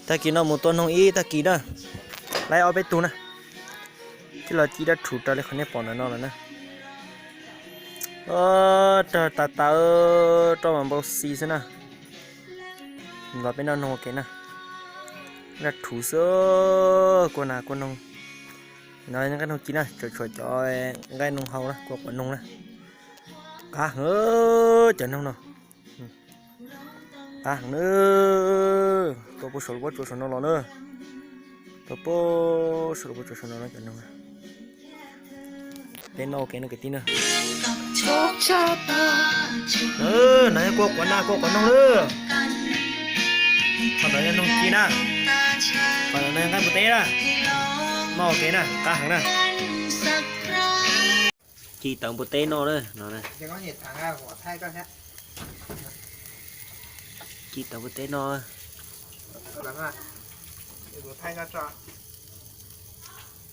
Tag kis no mus tua noog ib tag kis na, laib ob peb tug na, thiaj los ci dab rhuv raws li qhov nej pom ntawm no lawm na. Rog tas tas, roj mas npau xi xwb na. Los peb noj noog ua ke na. Dab rhuv xwb, kua nas kua noog. No nqaij noog ci na, tseem tshuav cov nqaij noog hau na, kua quav noog na. Qab heev cov noog no. Qab heev na. Tua puag saum lub pob tsuas saum no los na. Tua puag saum lub pob tsuas saum no cov noog na. Peb noj ua ke no kwv tij na. No yog kua quav na, kua quav noog na. Qhov ntawd yog noog ci na. Qhov ntawd no yog nqaij npua teb na. Noj ua ke na, qab heev na. Ci tawv npua teb noj na, no na. Ci tawv npua teb noj.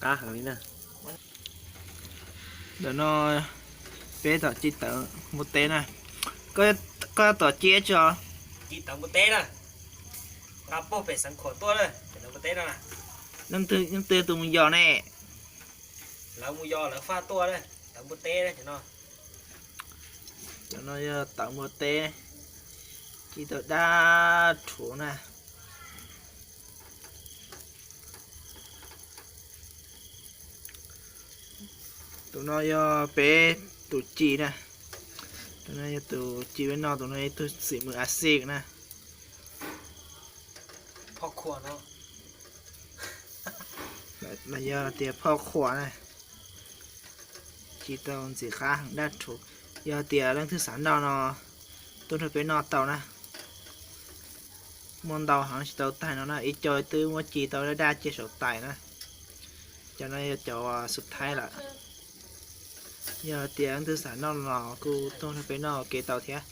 Qab heev li na. Ntawm no peb tom ci tawv npua teb na. Koj tom ci tsi os? Ci tawv npua teb na. Nqa puag pem Xeev Khuam tuaj na, tawv npua teb no. Leej twg tus mus yos ne? Lawv mus yos lawv faj tuaj na, tawv npua teb na cov no. Cov no yog tawv npua teb, ci tau dab rhuv na. Tus no yog peb tus ci na. Tus no yog tus ci peb noj, tus no yog ib tug xim mws a xij na. Phoj khuam no. Mas yog tias phoj khuam na, ci tau ntxim qab heev dab rhuv. Yog tias leej twg xav noj no tuaj nrog peb noj tau na. Muaj ntau heev tsis tau tag no na, ib co twb muab ci tau daj daj cia saum tais na. Cov no yog cov xub thaib lawm. Yog tias leej twg xav noj no kuj tuaj nrog peb noj ua ke tau thiab.